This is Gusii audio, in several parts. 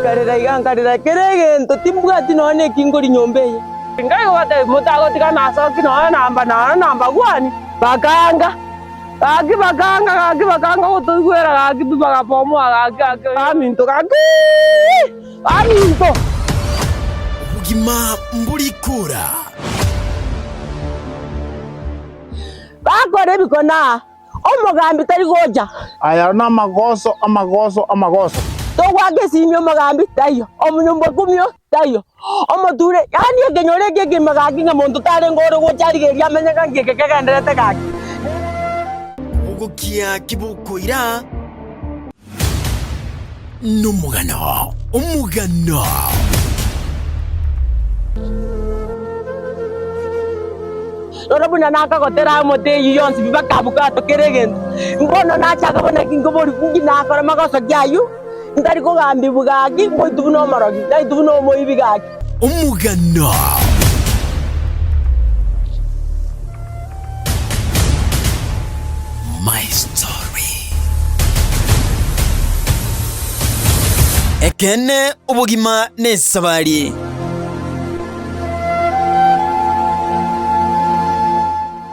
Nkarera iga nkarera kera egento, timbwati nonya neki nkori nyomba eye. Nkaigwa batebia, Motagotiga nasoki nonya namba nonya namba gwani. Bakaanga, gaki bakaanga, gaki bakaanga gotoigwera gaki pi bagabomoa gaki gaki baminto gaki baminto. Obogima mbori kora. Bakora ebikone aa. Omogambi tari gocha. Aya namagoso, amagoso, amagoso. Togoaka esimi omogambi taiyo, omonyomba okumio taiyo, omoture, yaani ekenyoro eke ekegima gaki ng'a monto tarenge ore gocha arigereria amenye ng'a nki eke kegendererete gaki. Ogokia kibokoira nomogano omogano. Rora buna nakagotera omote eyio yonsi pi bakabuka kera egento. Mbono nachaka buna ki nkobori nki nakora magoso ki ayio, ntari kogambigwa gaki, ngoitwa buna omorogi, naitwa buna omoibi gaki. Omogano. My story. Ekeene obogima nesabari.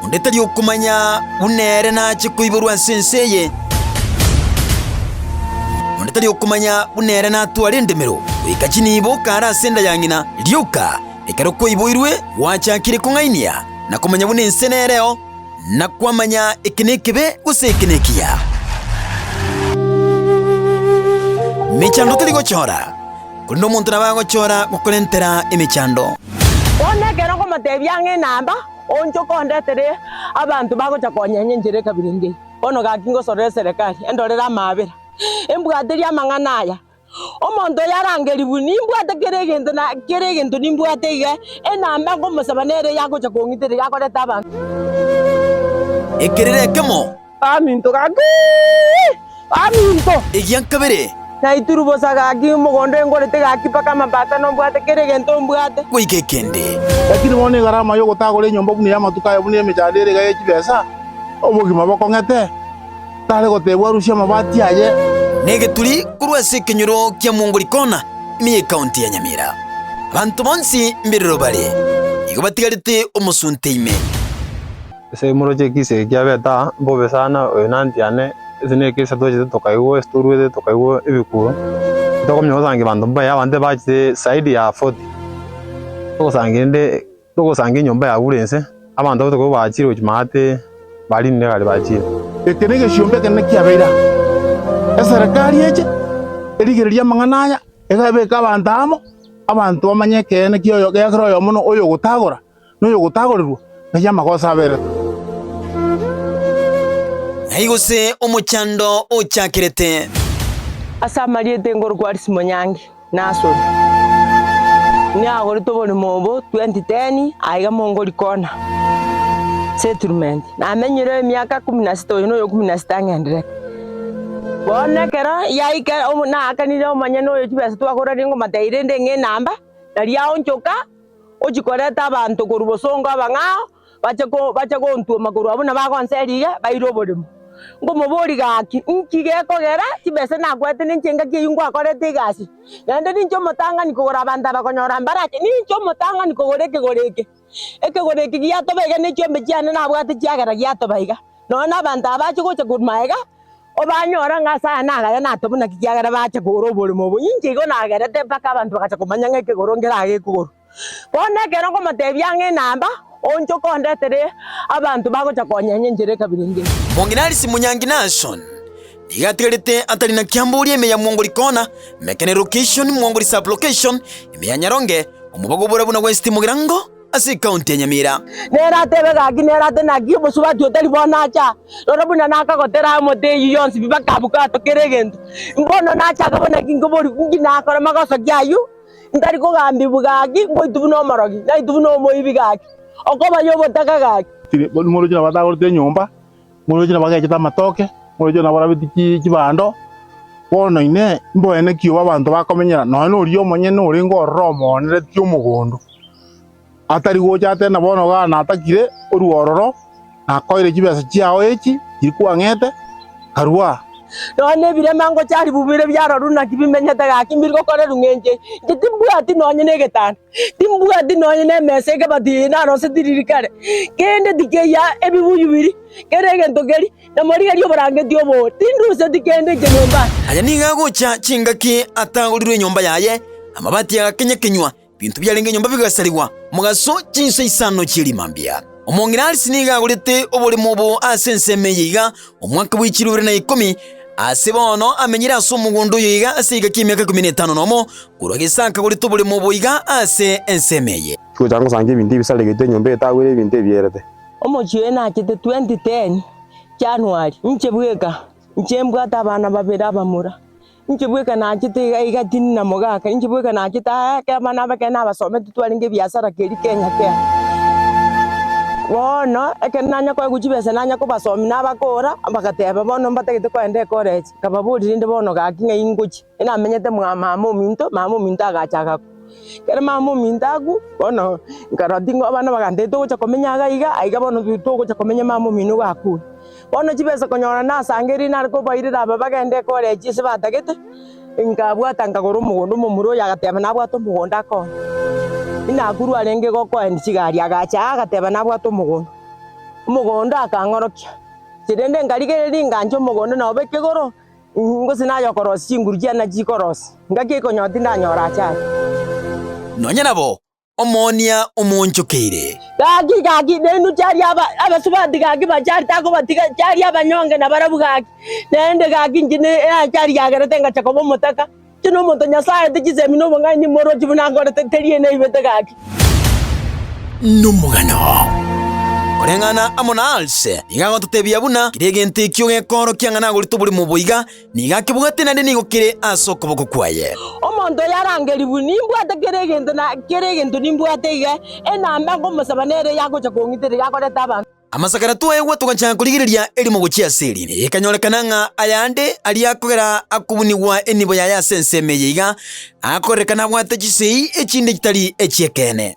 Onde tari okomanya buna ere nache koiborwa ase ense eye, onde tari okomanya buna ere natware endemero, goika chinibo kare ase enda ya ng'ina. Rioka ekero kwaiboirwe gwachakire kong'ainia na komanya buna ense nereo, na kwamanya eke nekebe gose eke nekiya. Mechando teri gochora, korende omonto nabo agochora gokorentera emechando. Bono ekero nkomotebia ng'a enamba, onchoke ondetere abanto bagocha konyenya enchera ekabira engiya. Bono gaki ngosorora eserekari, endorere amaabera, embwaterie amang'ana aya. Omonto oyo arangerigwe, nimbwate kera egento na kera egento nimbwate iga, enamba nkomosaba nere eyagocha kong'itera yakoreta abanto. Ekerero ekemo. Baminto gaki! Baminto! Egia kabere. Naitirwe bosa gaki, omogondo engorete gaki mpaka amabata nombwate kera egento mbwate. Goika ekende. Lakini bono egarama y'ogotagora enyomba buna ey'amatuko aya buna emechando ere iga ye chibesa, obogima bokong'ete. Tare gotebwa arusie amabati aye. Negeturi korwa ase ekenyoro kia Mwongori Corner, ime y'Ekaunti ya Nyamira. Abanto bonsi mbirero bare, nigo batigarete omosunte ime. Ase moroche ekisa eke kiabete aa, mbobe sana, oyo nanti yane, ase na ekesa twachete tokaigwa ase toruete tokaigwa ebikuro, tokomanya gosangia abanto mbaye, abanto ebachete zaidi ya forty, togosangia rende. Togosangia enyomba ya bure inse, abanto abwo tokoigwa bachire gochia maate, barinire egari bachire. Eke negesiomba ekenene kiabeire aa. Eserekari eche erigererie amang'ana aya, ebeke abanto amo, abanto bamanye ekeene kia kera oyomo na oyogotagora, na oyogotagorerwa, ng'ai amagoso aberete. Ng'ai gose omochando ochakerete? Ase amarieta engoro Alice Monyangi. Nasoni niagorete oboremo obo 2010 aiga Mongoli Corner Settlement. Namenyire emiaka kumi na sita oyo noyo kumi na sita ng'enderete. Bono ekero yaika omo naakanire omonyene oyo chibesa twakorania ngomatebia rende ng'a enamba, naria aonchoka ochia koreta abanto korwa bosongo abang'ao. Bache ko bache gontuoma korwa abwo na bagonseria iga, baire oboremo. Nkomoboria gaki, inki gekogera chibesa nakwete ninche engaki eyio ngwakorete egasi? Naende ninche omotang'ani kogora abanto aba konyora mbarache, ninche omotang'ani kogora ekegoro eke. Ekegoro eke giatoba iga ne chiombe chiane nabwate chiagera giatoba iga. Nonya na abanto aba bache gocha korwa magega, obanyora ng'a ase aya nagaya natobe naki kiagera bache kogora oboremo obo. Inche igo nagerete mpaka abanto bagacha komanya ng'a ekegoro nkerageekogorwa. Bono ekero nkomotebia ng'a enamba, onchoke ondetere abanto bagocha konyenya enchera ekabira engiya. Omong'ina Alice Munyangi Nashon nigo atigarete atari na kiamboria ime ya Mwongori Corner, Mekene Location, Mwongori Sub-Location, ime ya Nyaronge, omobago oborabu na West Mugirango ase ekaunti ya Nyamira. Nere atebe gaki, nere ate naki omosubati otari bono acha, rora buna nakagotera omote eyio yonsi pi bakabukato kera egento. Mbono nachaka buna ki nkobori nki nakora magoso ki ayio? Ntari kogambigwa gaki, ngoitwa buna omorogi, naitwa buna omoibi gaki, okoba y'obotaka gaki. Moroche nabo batagorete enyomba, moroche nabo bagechete amatoke, moroche nabo barabeti chibando. Bono inee, mboene ki obo abanto bakomenyera nonya noria omonyene orenge ororo omooneretie omogondo, atari gocha atebe ng'a bono igaa natakire orue ororo, nakoeire chibesa chiao echi, chiria kwang'ete, karue aa. Nonya na ebirema ngochari bubire biarorwa naki bimenyete gaki mbiri gokorerwa ng'encho eye. Inche timbwati nonya na egetanda, timbwati nonya na emesa ekebati eye naroseti riria kare, kende tikeiyo ebibuyu biria, kera egento keria, na morigererie oborangeti obo, tinduseti kende inche nyomba aa. Aya nigo agocha chingaki atagorirwe enyomba yaye, amabati agakenyakenywa, Ebinto biarenge nyomba bigasarigwa mogaso chinsa isano chie rimambia. Omong'ina Alice nigo agorete oboremo obo ase ensemo eye iga omwaka bwe chilifu ibere na ikomi, ase bono amenyire ase omogondo oyo iga ase egeka ki'emiaka ikomi na etano nomo, korwa gese akagorete oboremo obo iga ase ensemo eye. Tigocha ngosangia ebinto ebisaregete, enyomba etagwere ebinto ebierete. Omochie oye nachete 2010 January, inche bweka, inche mbwate abana babere abamura. Inche bweka nachete iga iga tindi na mogaka, inche bweka nachete aa ekero abana aba ekero nabasometi twarenge ebiasara keria Kenya kea. Bono, ekero nanya koegwa chibesa nanya kobasomia nabakora, bagateba bono mbatagete kogenda ecollege, nkababoria rende bono gaki ng'ai ngochia, enamenyete mwa mama ominto, mama ominto agacha agakwa. Ekero mama ominto akwa, bono nkarora tingo abana bagantebia togocha komenya iga iga, aiga bono togocha komenya mama omino iga akure. Bono chibesa konyora nasangereire nare kobairera aba bagende ekorechi ase batagete, nkabwata nkagora omogondo, omomura oyo agateba nabwate omogondo akonya. Inakurwa arenge gokoendia chigari agacha aa agateba nabwate omogondo, omogondo akang'orokia, inche rende nkarigereria ngancha omogondo nobe ekegoro, gose naye okorosia chinguru chiane nachi chikorosia, ngaki ekonyora tindanyora achari. Nonya nabo, Omoonia omoonchokeire. Gaki, gaki, nainwe chari aba abasubati gaki bachari takobatiga chari abanyonge nabarabwo gaki, naende gaki inche ne achari yagerete ngacha koba omotaka, inche nomonto Nyasae aete chisemi na obong'aini moroche buna nkorete teri eneibete gaki. Nomogano. Koreng'ana amo na Alse, nigo agototebia buna kera egento ekio gekoorokia ng'a nagorete oborimo obo iga, Nigo akebwate naende nigo kere ase okoboko kwaye. Omonto oyo arangerigwe, Nimbwate kera egento, na kera egento nimbwate iga, enamba nkomosaba nere eyagocha kong'itera iga akorete abanto. Amasakara twaegwa togachaka korigereria erimo gochia ase erinde, ekanyorekana ng'a ayande aria akogera akobunigwa enibo yaye ase ensemo eye iga akorerekana abwate chisegi echinde chitari echi'ekeene.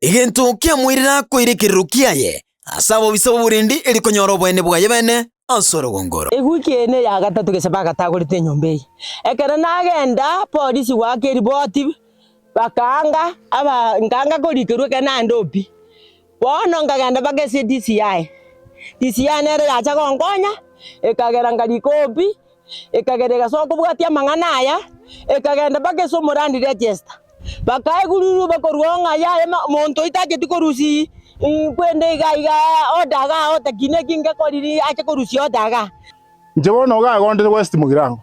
Egento kiamoirera koira ekerero kiaye ase abobisa b'oborendi erio konyora oboene bwaye bene ase orogongo oro. Ewiki eye neya gatato gese bagatagorete enyomba eye. Ekero nagenda polisi goaka eripoti, bakaanga aba nkaanga korikerwa ekero naenda opi. Bono nkagenda mpaka ase DCI. DCI nere yacha gonkonya, ekagera nkarika opi. Ekagera egasoa kobwatia amang'ana aya, ekagenda mpaka ase omorandi register. Bakaegwa riruba korwa ng'a yaya monto oyo tacheti korusia kwende iga iga order igaa order ki neki ngekoriri ache korusia order igaa. Inche bono iga igo ndire West Mugirango,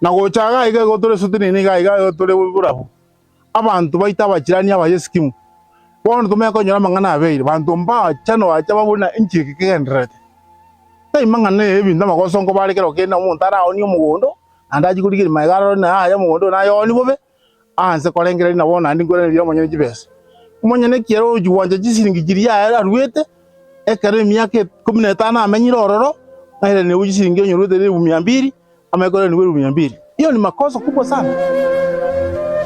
na gocha iga iga igo tore suti nini iga iga igo tore borabu. Abanto baito abachirani aba Yesikimu, bono tomanye konyora amang'ana abeire, banto mbacha noacha babore na inki eke kegendererete. Tari mang'ana y'ebinto amagoso nkobare kero kende omonto araoonie omogondo, naende achie korigereria magega arore ng'a yaya omogondo oyo naye bobe, aanse korengereria na bono naende nkoiraneria omonyene chibesa. Omonyene ki ere ogochia gwancha chisiringi chiria aye aruete, ekero emiaka ikomi na etano amenyire ororo, nairanerigwe chisiringi onye oruete elifu mia mbili, amanye koiranerigwa elifu mia mbili. Hiyo ni makosa kubwa sana.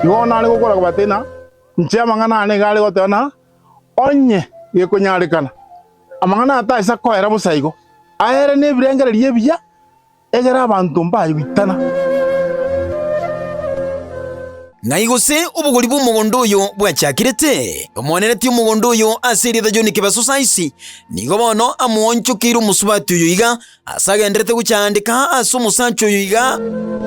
Igo nare gokora kobatebia ng'a inche amang'ana ane iga are goteba ng'a onye gekonyarekana. Amang'ana aya taisa koera bosa igo, aere nebirengererio ebiya, egere abanto mbayoitana. Ng'ai gose obogori bw'omogondo oyo bwachakirete? Omonenetie omogondo oyo ase erieta John Kebaso Saisi, nigo bono amoonchokeire omosubati oyo iga, ase agenderete gochaandeka ase omosacha oyo iga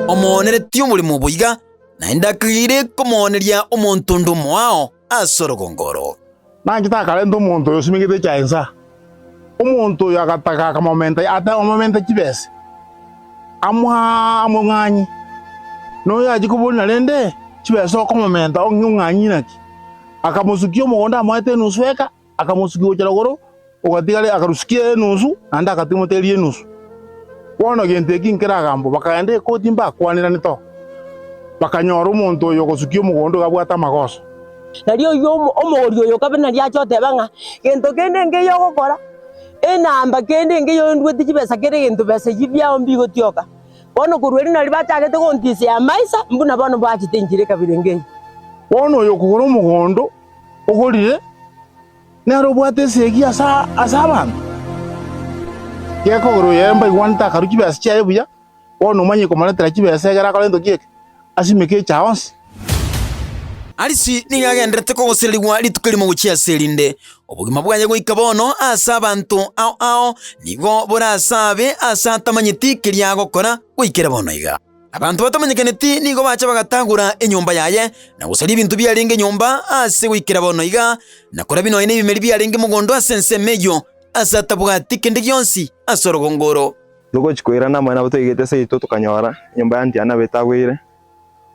omooneretie oborimo obo iga, naende akageire komooneria omonto onde omoao ase orogongo oro. Nanche takarenta omonto oyo osimegete echae inse. Omonto oyo agataka akamomenta ata omomente chibesa, amoa among'anyi. Na oyo achia koboria rende chibesa okomomenta ong'anyi naki? Akamosukia omogondo amoete enusu eka, akamosukia gochia rogoro, ogatigara akarusukia enusu, naende akatimoteria enusu. Bono gento eki nkeragambwa, bakagenda ekoti mbakwaneranete oo, bakanyora omonto oyo ogosukia omogondo iga abwate amagoso. Nario oyio omogori oyo okabe nario ache oteba ng'a gento kende nkeiyo ogokora, enamba kende nkeiyo onduete chibesa kera egento besa eyio biao mbigotioka. Bono korwa erio nario bachagete gontisia amaisa, mbuna bono bachete enchera ekabira enga eyio. Bono oyo okogora omogondo. ogorire, nere obwate esegi ase ase abanto. Gekogera oyo ere mbaigwanete akarua chibesa chiaye buya, bono omanye komoretera chibesa egere akore gento ki eke? Asimeke echae onsi. Arisi nigo agendererete kogosererigwa rituko erimo gochia ase erinde. Obogima bwaye goika bono ase abanto ao ao nigo bore ase abe ase atamanyeti keria agokora goikera bono iga. Abanto batamanyekaneti nigo bacha bagatagora enyomba yaye, na gosaria ebinto biarenge nyomba ase goikera bono iga, na korabia nonya nebimeri biarenge mogondo ase ensemo eyio, ase atabwati kende gionsi ase orogongo oro. Togochia koirana amo nabo twaigete seito tokanyora enyomba ya Antiana nabo etagweire,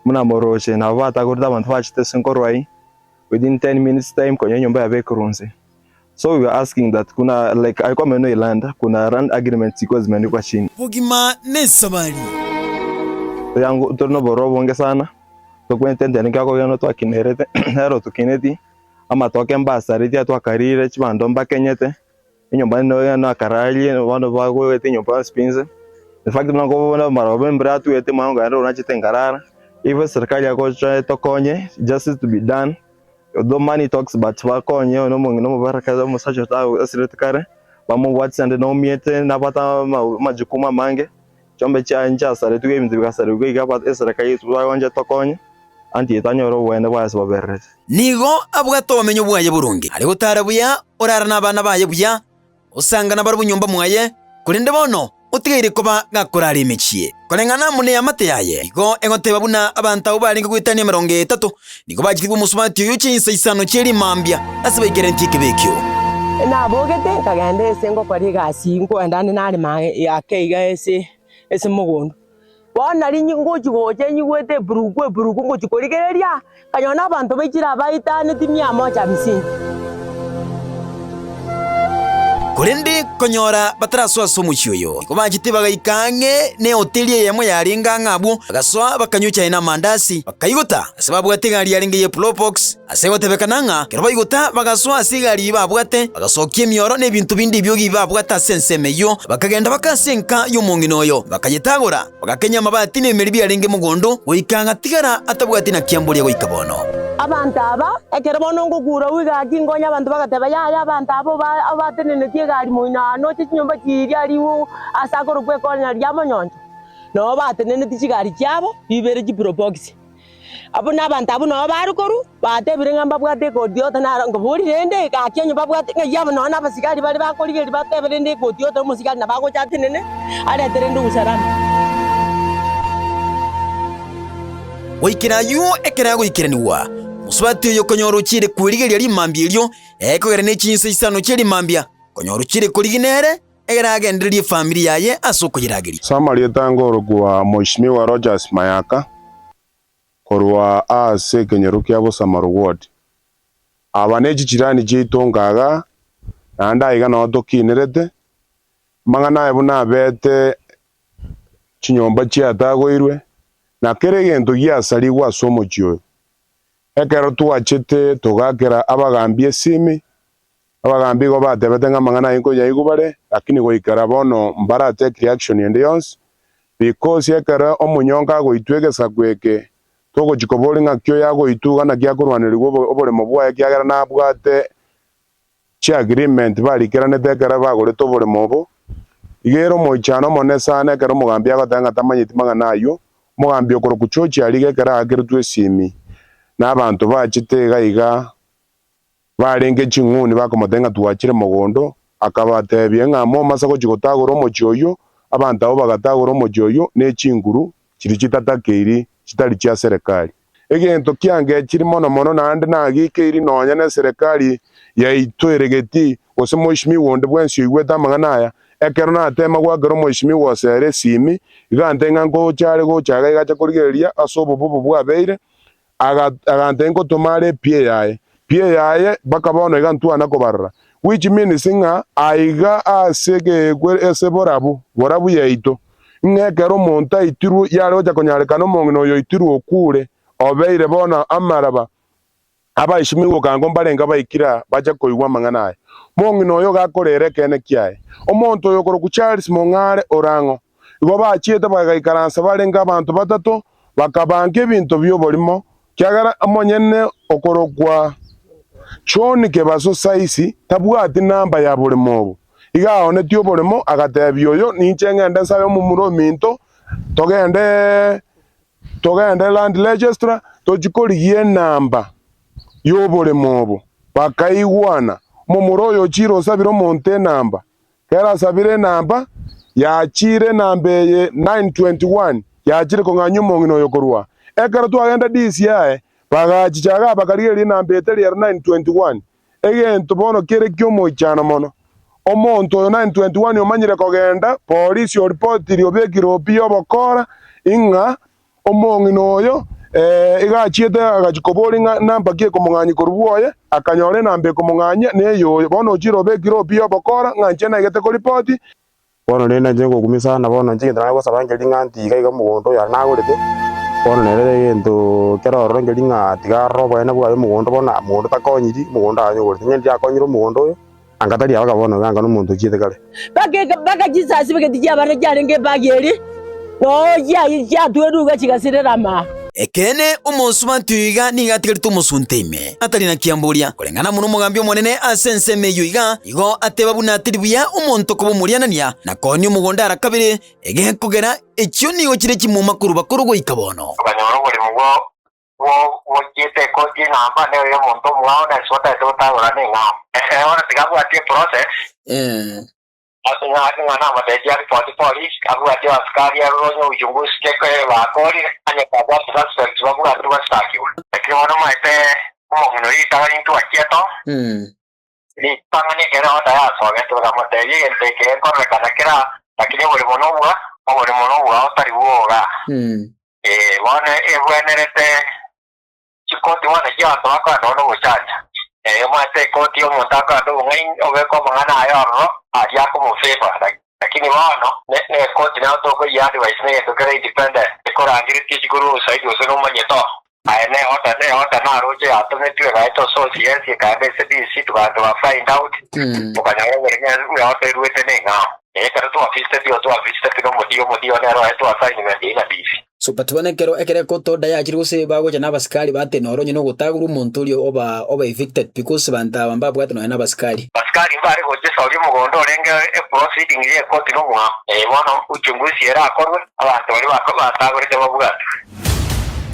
buna moroche nabo batagorete abanto bachete ase nkorwa ayio, within ten minutes time konya enyomba yabo ekorwa inse. So we were asking that kuna like alikuwa amenunua hii land, kuna land agreement zilikuwa zimeandikwa chini. Bogima nesabari. Yango tore nobororo obonge sana, tokwenerete ntiani kiakogenda twakinerete, nero tokineti, amatoke mbasareti atwakarire, chibando mbakenyete, enyomba nero nakararie, bono bagoeta enyomba yonsi pi inse, in fact buna nkobono amaroba embura yatwete mwana nkaenda rono nachete nkarara, if eserikari yagocha etokonye, justice to be done. Although money talks but bakonye oyo nomong'ina omobaraka omosacha osirete kare, bamobwatisia naende naumiete nabwate amajukumu amange, chiombe chiaye nchiasaretigwe ebinto bigasarigwa iga but eserikari yaito bagonche tokonye anti etanyore oboene bwaye ase bobererete. Nigo abwate obomenyo bwaye boronge, are gotara buya, orara nabana baye buya, Osanga nabarabwo nyomba mwaye, korende bono otigaire koba gakorara emechie. Koreng'ana amo neamate yaye, igo egoteba buna abanto abwo barenge goetania emerongo etato, nigo bachitigwe omosubati oyio chinsa isano chie rimambia ase baikerantie ekebe ekio. Nabogete nkagenda ase ngokora egasi, nkoenda ande narema ake iga ase ase mogondo. Bono nari ngochia gocha nyigwete eburuku eburuku ngochia korigereria, nkanyora na abanto baichire abaitaneti mia moja hamsini. Korende konyora batarasoa ase omochie oyo, nigo bachete bagaika ang'e nehoteli eyemo yarenge ang'e abwo, bagasoa bakanywa echae na amandasi, bakaigota ase babwate egari yarenge ye Probox. Ase gotebekana ng'a ekero baigota bagasoa ase egari eyio babwate, bagasokia emioro na ebinto binde ebioge ebi babwate ase ensemo eyio, bakagenda baka ase enka y'omong'ina oyo, bakayetagora, bagakenya amabati na emeri biarenge mogondo, goika agatigara atabwati na kiamboria goika bono. Abanto aba, ekero bono ngokura gaki nkonya abanto bagateba, Yaya, abanto aba obatenenetie egari moino aa, noche chinyomba chiria ariwu ase akorokwa ekorner ria monyoncho, noo batenenetie chigari chiabo bibere chiprobox. Abwo nabanto abwo nao bare korwa, batebire ng'a mbabwate ekoti yote naro nkobori rende, gaki onye babwate ng'ai abo nonye na abasigari baria bakorigereria batebe rende ekoti yote omosigari nabo agocha atenene, arete rende usalama. Goikera ayio ekero agoikeranigwa, mosubati oyo konyora ochiire kwerigeria rimambia erio, ekogera ne chinsa isano chie rimambia, konyora ochiire korigia nere, Ekero agendererie efamiri yaye ase okoyerageria. Ase amarieta ngorokwa Mweshimiwa Rogers Mayaka korwa ase ekenyoro kia Bosamaro Ward. Aba ne chichirani chiaito nkaga naende aiga nao tokinerete, amang'ana aya buna abete chinyomba chiatagoirwe na kera egento giasarigwe ase omochie oyo. Ekero twachete togakera abagambi esimi, Abagambi igo batebete ng'a amang'ana ayio nkoyaigwa bare, lakini goikera bono mbara take reaction ende yonsi, because ekero omonyonka agoitwa egesaku eke, togochi koboria ng'aki oyo agoitwa iga naki akorwanerigwa oboremo bwaye ekiagera nabwate chi agreement barikeranete ekero bagorete oboremo obo. Iga ere omoichano omonene sana ekero omogambi agoteba ng'a tamanyeti mang'ana ayio, omogambi okorokwa George Ariga ekero aakeretwe esimi na abanto bachete iga iga Barenge ching'uni bakomotebia ng'a twachire mogondo, akabatebia ng'a momasa gochia gotagora omochie oyio, abanto abwo bagatagora omochie oyio ne chinguru chiria chitatakeiri chitari chia serekari. Egento kiangechiri mono mono naende nagikeiri nonya neserekari yaito ere getii, gose moishimiwa onde bwensi oigwete amang'ana aya, ekero natema goakera omoishimiwa osere esimi, iga ntebia ng'a ngocha are gocha iga iga ache korigereria ase obobe obo bwabeire, Agantebia ngotoma are epia yaye, pia yaye mpaka bono iga ntwana kobarora, which means ng'a aiga ase egekwe ase borabu, borabu yaito, ng'a ekero omonto aitirwe yare gocha konyarekana omong'ina oyo oitirwe okure, obeire bono amaraba, abaishimiwa okango mbarenge abaikire aa bache koigwa amang'ana aya. Mong'ina oyo iga akorera ekeene kiaye. Omonto oyo okorokwa Charles Mong'are ore ang'o? Igo bachiete bagaikaransa barenge abanto batato, bakabanka ebinto bi'oborimo, ekiagera omonyene okorokwa. John Kebaso saisi tabwati namba ya boremo obo. Iga aonetie oboremo agatebia oyo, Ninche ngende nsabe omomura ominto, togende togende Land Registrar tochie korigia enamba y'oboremo obo. Bakaigwana. Omomura oyo ochiire osabire omonto enamba. Kera asabire enamba, yachiire enamba eye 9:21, yachire kong'anyia omong'ina oyo korwa. Ekero twagenda DCI, bagachicha igaa bakarigereria enamba etari ero 9:21. Egento bono kere ki'omoichano mono. Omonto oyo 9:21 omanyire kogenda, polisi oripotirie obekire opi y'obokora ing'a Omong'ina oyo iga achiete agachia koboria ng'a namba ki ekomong'anyia korwa bwoye, akanyora enamba ekomong'anyia neyoyo. Bono ochire obekire obi y'obokora ng'a inche naigete koripoti. Bono rende inche ngokumia sana bono inche egento nare gosaba nkeri ng'a ntiga iga omogondo oyo aria nagorete, bono nere egento kere ororo nkeri ng'a tiga arore oboene bwaye omogondo bono mogondo takonyiri, omogondo anyogorete. Onye ndiakonyire omogondo oyo, anga tari abaka bono iga anga na omonto ochiete kare. Mpaka chisasi bigeti chi'abana chiarenge ebagi eria, noo chiatwerwe iga chigasirera amaa. Ekeene, omosubati oyo iga nigo atigarete omosunte ime, atari na kiamboria. Koreng'ana amo nomogambi omonene ase ensemo eyio iga, igo ateba buna teri buya omonto koba omorianania na koonia omogondo ara kabere, egekogera echio nigo chire chimuma korwa bakoro goika bono. Okanyora oborimo gochiete ekoti enamba nero y'omonto omong'ao na ase otagete gotagora neng'ao. Ere bono tiga abwatie eprocess ase ng'a ng'a namotebirie aripoti polisi, abwatie abasikari arore onye uchunguzi ki eke bakorire, onye kabwate suspects babwatwe basitakiwe. Lakini bono omanyete omong'ina oyio ritang'ani ntwachiete oo, ritang'ani ekero order yasogete bakamotebia egento eke gekororekana kera lakini oborimo nobwa oborimo nobwao tari bwoga. Ee, bono ebwenerete chikoti bono chi'abanto bakoenda bono ogochacha. Ee, omanyete ekoti y'omonto akoenda obong'aini, obeke amang'ana aye ororo, aria akomofavour. Lakini bono, ne- nekoti nero tokoyia advice negento kere independent, ekorangeretie chikorwa outside gose nomanyete oo. Aye ne order, ne order naroche yatometwe egaetwa source yes ekaenda ase DC tugacha tuga find out, okanyora oboremi ase order eruete neng'ao. Ekero twafisete igo twafisete nomodio, omodio nere oetwe assignment eye na DC. So but bono ekero ekero ekotoda yachire gose bagocha na abasikari batena oro onye nogotagorwa omonto oria oba oba evicted because banto aba mbabwate nonya na abasikari. Basikari mbare gocha esauri omogondo orenge eproceeding ye ekoti nomwao. Ee bono uchunguzi erakorwe, abanto baria bako batagorete babwatwe.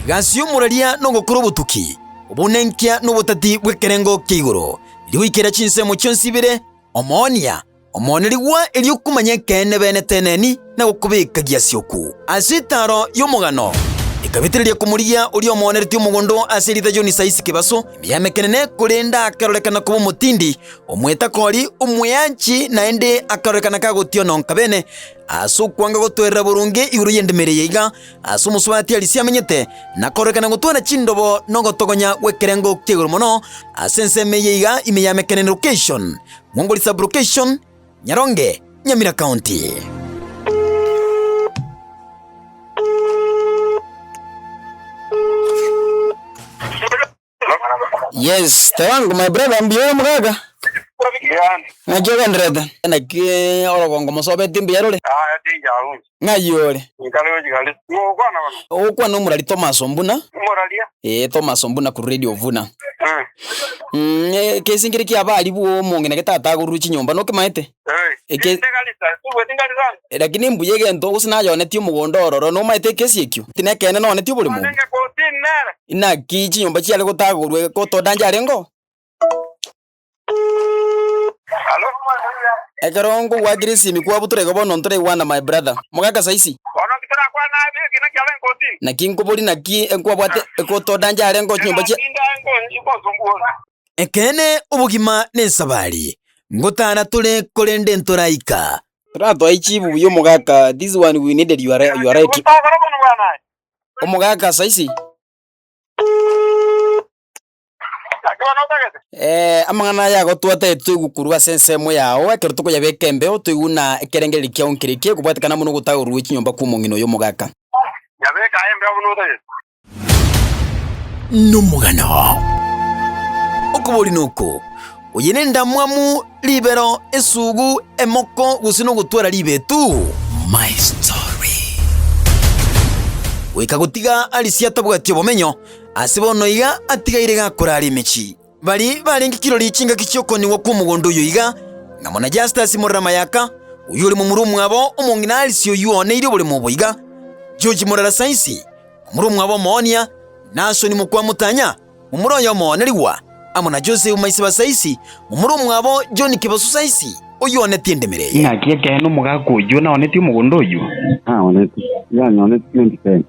Egasi y'omoraria nogokora obotuki, obonenkia na obotati bw'ekerengo kia igoro, erio goikera chinsemo chionsi ibere, omoonia, omoonerigwa erio okomanya ekeene bene teneni na gokobeka giasioku. Ase etaaro y'omogano, ekabetereria komorigia oria omooneretie omogondo ase erieta John Saisi Kebaso, ime y'emekenene, korende akarorekana koba omotindi, omwetakori, omweanchi, naende akarorekana kagotiononka bene ase okwanga gotwerera boronge igoro y'endemero eye iga, Ase omosubati Alisia amenyete, na kororekana gotwara chindobo na ogotogonya gw'ekerengo kia igoro mono ase ensemo eye iga ime ya Mekenene Location, Mwongori Sub-Location, Nyaronge, Nyamira County. Yes, tebango my brother mbuya ore omogaka? Ng'aki ogendererete? Naki orogongo mosobeti mbuya rore? Ng'ai ore? Ogokwana omorari Thomas Ombuna. Ee, Thomas Ombuna korwa Radio Vuna. Ekesi nkere kia abari bwo omong'ina gete atagorurwe chinyomba nokemaete? Eke lakini mbuya egento gose nayonetie omogondo ororo nomaete ekesi ekio? Nekeene nonetie oboremo obo? Inaki chinyomba chiare gotagorwa gotoda nchiarengeo? Ekero nkogwakera esimi kwabutora igo bono ntoraigwana my brother. Mogaka saisi. Naki nkobori naki nkwabwate gotoda nchiarengeo chinyomba chia. Ekeene obogima nesabari, ngotara tore korende ntoraika. Toratoe chibu buya omogaka this one we needed your, your right. Omogaka saisi. Eh, amang'ana aya agotwataete toigwe korwa ase ensemo yao ekero tokoyabeka embeo toigwe na ekerengererio kiao nkere ki ekobwatekana mono ogotagorwa chinyomba kw'omong'ina oyo omogaka. Nomogano. Okobori noko, Oye nendamwamu, ribero, esugu, emoko, gose nogotwara ribetu? My story. Goika gotiga Arisia atabwati obomenyo, ase bono iga atigaire gakorara emechi. Baria barenge kirori chingaki chi'okonigwa kw'omogondo oyo iga, ng'amo na Justus Morara Mayaka, oyio ore momura omwabo omong'ina Alice oyio ooneirie oboremo obo iga, George Morara Saisi, momura omwabo omoonia, Nashon mokwa Mutanya, momura oye omoonerigwa, amo na Joseph Maisiba Saisi, momura omwabo John Kibasu Saisi, oyio oonetie endemero eye. Ng'aki ekeene omogaka oyio naonetie omogondo oyio? Naonetie, yanyonetie 2010.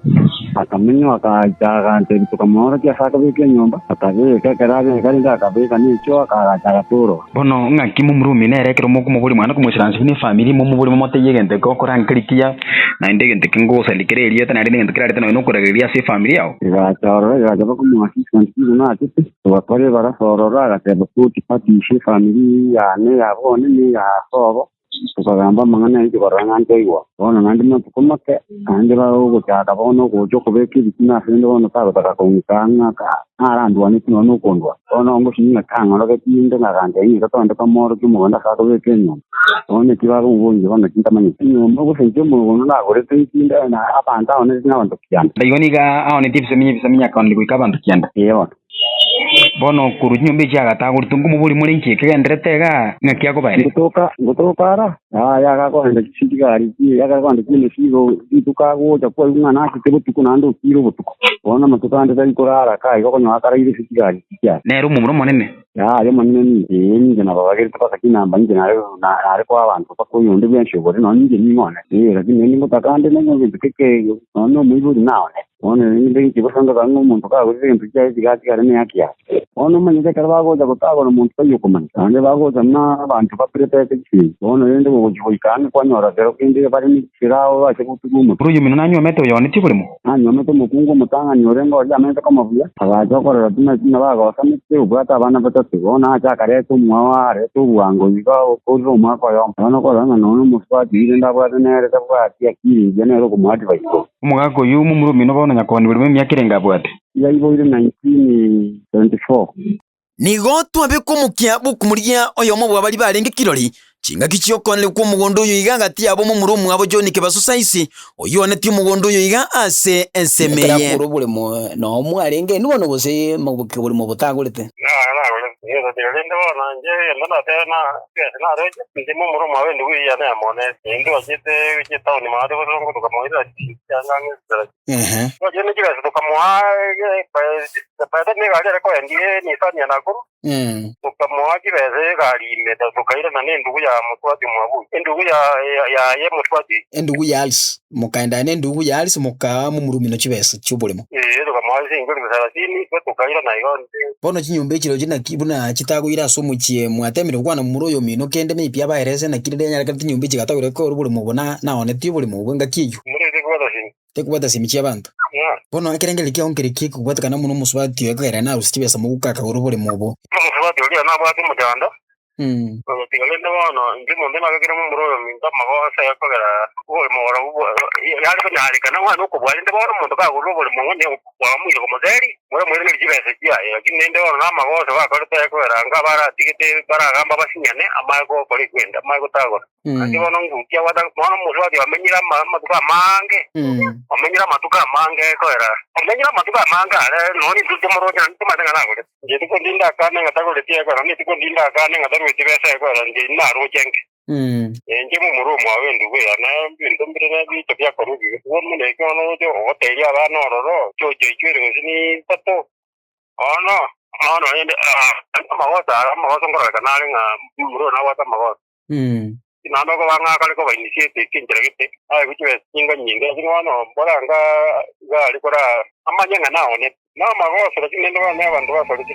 Akamenywa akagacha agantebia tokamoorokia ase akobeka enyomba, akabeka, ekero abeka rende akabeka ne echoo akaagacha agatorora. Bono ng'aki momura omino ere ekero mokomoboria mwana komoisaransa buna efamiri, momoborie momotebie egento eke okora nkeri kiya, naende egento eke ngogosaria kere erieta, naende negento kerarete nonya nokoragereria ase efamiri yao. Egacha ororo, egacha bakomoa six months nachete, togakora ebarasa ororo, agateba totipatishe efamiri yane ya bone na eya sobo. Tokagamba amang'ana aye tikorora ng'a ntoigwa. Bono naende matuko make, naende bagochaka bono ogocha okobeka ebitina ase 'nde bono tagotaka kong'ika ng'a narandwanetie nonya nokondwana. Bono ngosinywa ng'a tang'orogetie inde ng'agantebia ng'a iga togende tomoorokie omogondo ase akobeka enyomba. Bono eki bakomoboria bono tintamanyeti. Enyomba gose inche omogondo nagorete intinde na abanto aonetie nabanto kianda. Igo nigo aonetie ebisaminyo ebisaminyo akaoneria goika abanto kianda. Ee bono. Bono korwa chinyomba echi agatagorwa, nkomoboria more inki ekegenderete igaa, ng'aki akobaereria? Ngotoka, ngotoka ara, yaya agakoenda chigari chi, agakoenda chiemesigo rituko agocha kwaigwa ng'a nachete botuko naende otiire obotuko. Bono amatuko ande tari korara kaa igo okonyora akaraire ase chigari echi chiaye. Nere omomura omonene. Yaya omonene ninche, ee ninche nababagerete mpaka chinamba inche nare nare koa abanto mpaka oyonde bwensi obore nonya inche ning'one. Ee lakini naende ngotaka ande nonya egento keke nonya omoibori naone. Bono rende inche bosa ntoka ng'a omonto kagorire egento kiaye tigatigare neaki yaye. Bono omanyete ekero bagocha gotagora omonto taiyo okomanya, naende bagocha buna abanto baperetete chisemi. Bono rende gogochia goika ang'e kwanyora kero kende bare ne chisirao ase gotugwa omotwe. Oyo omino nanyuomete oyonetie oboremo. Nanyuomete omokungu omotang'ani orenge oria amenyete koma buya, agacha okorora buna buna bagosanete, obwate abana batato. Bono acha akareta omwao arete obwango iga okorire omwaka oyomo. Bono okorora ng'a nonya omosubati oyio rende abwate nere tabwati akiri engiya nere okomoadvise. Omogaka oyio omomura omino bono nyakoni borimo emiaka erenge abwate. Yaiboire 1974. Nigo twabekwa omokia bw'okomorigia oyomo bwa baria barenge kirori, chingaki chi'okoanerwa kw'omogondo oyo iga gati yabo momura omwabo John Kebaso Saisi, oyio oanetie omogondo oyo iga ase ensemo Ekero eye. akure oboremo noo mwarenge inwe bono gose oboremo botagorete? Rende bono inche egento natebe na egasi naroche, inche momura omwabo endugu eyio yane yamonete, intwe twachete gochia etaoni maate bosongo tokamoirera chianga ang'e chithelathini. Twachete ne chibesa tokamoa baeta ne egari ere koendia Nissan ya Nakuru, tokamoa chibesa egari ime tokairana na endugu ya mosubati omwabo oyio, endugu yaye mosubati. Endugu ya Alice. Mokaenda nendugu ya Alice mokaa momorumino chibesa chi'oboremo. Ee, tokamoa chisingi elifu thelathini, igo tokairana igo inche. Bono chinyomba echi roche naki buna chitagoire ase omochie mwatemire gokwana momura oyo omino kende maybe abaerese naki riria enyarekane chinyomba echi gatagore kore oboremo obo na naonetie oboremo obo engaki eyio. Momura tekobwata simi. Tekobwata simi chi'abanto. Yeah. Bono ekerengererio kiao nkere ki ekobwatekana buna omosubati oyo ekogera narusie chibesa moguko akagora oboremo obo. Omosubati oria nabwate omochando. Ogotiga rende bono, inche omonto nabekire momura oyominto amagoso ekogera oborimo borobwo yare konyarekana ng'a nokobua rende bono omonto kagorire oborimo ng'a onye kwamoire komoseria, moramoiranerie chibesa chiaye. Lakini rende bono namagoso bakorete ekogera anga baratigete baragamba basinyane amanye gokora ekwenda, amanye gotagora. Naende bono nguki abwate bono omosubati omenyire amatuko amange, omenyire amatuko amange ekogera omenyire amatuko amange are nonya intwe tomoroche naende tomanyete ng'a nagorete. Inche rituko ndinde akane ng'a tagoreti ekero, na rituko ndinde akane ng'a tarueti besa ekero, inche naroche nke. Inche momura omwabo endugu eyane, ebinto mbire ne ebinto biakorwa ebibe. Bono neki bono ogocha ogoteebia abana ororo, chocha echwo ere gose nisato, bono, bono rende amagoso aya, amagoso nkororekana are ng'a momura oyo nabwate amagoso. Naende okoba ng'a akare koba initiated chinchera gete, aegwe chibesa chinga nyinge, lakini bono mbora anga iga aria kora amanye ng'a naonete. Namagoso, lakini naende bono abanto basorete.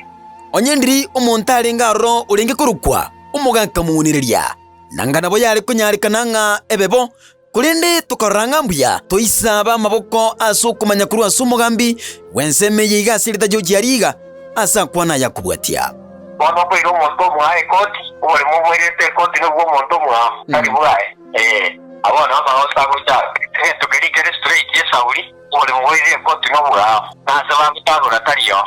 Onye ndiri omonto arenge aroro orenge korokwa omogaka mounereria, nanga nabo yare konyarekana ng'a ebe bo, korende tokarora ng'a mbuya toisabe amaboko ase okomanya korwa ase omogambi bw'ensemo eye iga ase erieta George Ariga, ase akwana aya akobwatia. Bono okoira omonto omwao ekoti, oboremo oboirete ekoti nobwa omonto omwao, tari bwaye. Ee, abwo nao amagoso agocha aro. Egento keria kere straight esauri. Oborimo boirire ekoti nobwao, na aase bagotagora tariyo.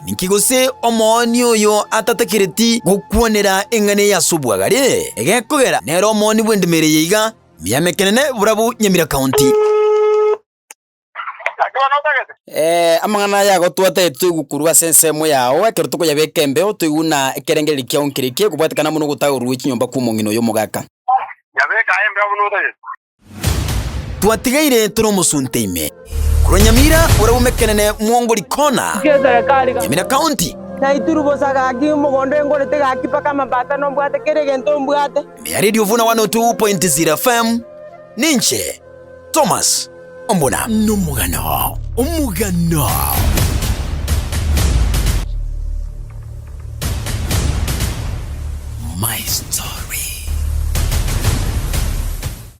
Ninki gose omoonia oyo atatakereti gokwanera eng'ana eye ase obwagare? Egekogera nere omoonia bw'endemero eye iga, Miamekenene borabu Nyamira County. Eh, amang'ana aya agotwatete toigwe korwa ase ensemo yao, ekero tokoyabeka embeo, toigwe ng'a ekerengererio kiao nkereki, ekobwatekana buna ogotagorwa chinyomba kw'omong'ina oyo omogaka. Twatigaire tore omosunte ime. Korwa Nyamira oraume ekenene Mwongori Corner, Nyamira County. Naituru bosa gaki omogondo engorete gaki mpaka amabata nombwate kera egento mbwate. Ime ya Radio Vuna 102.0 FM, ninche Thomas Ombuna. Nomogano, omogano. Maestro.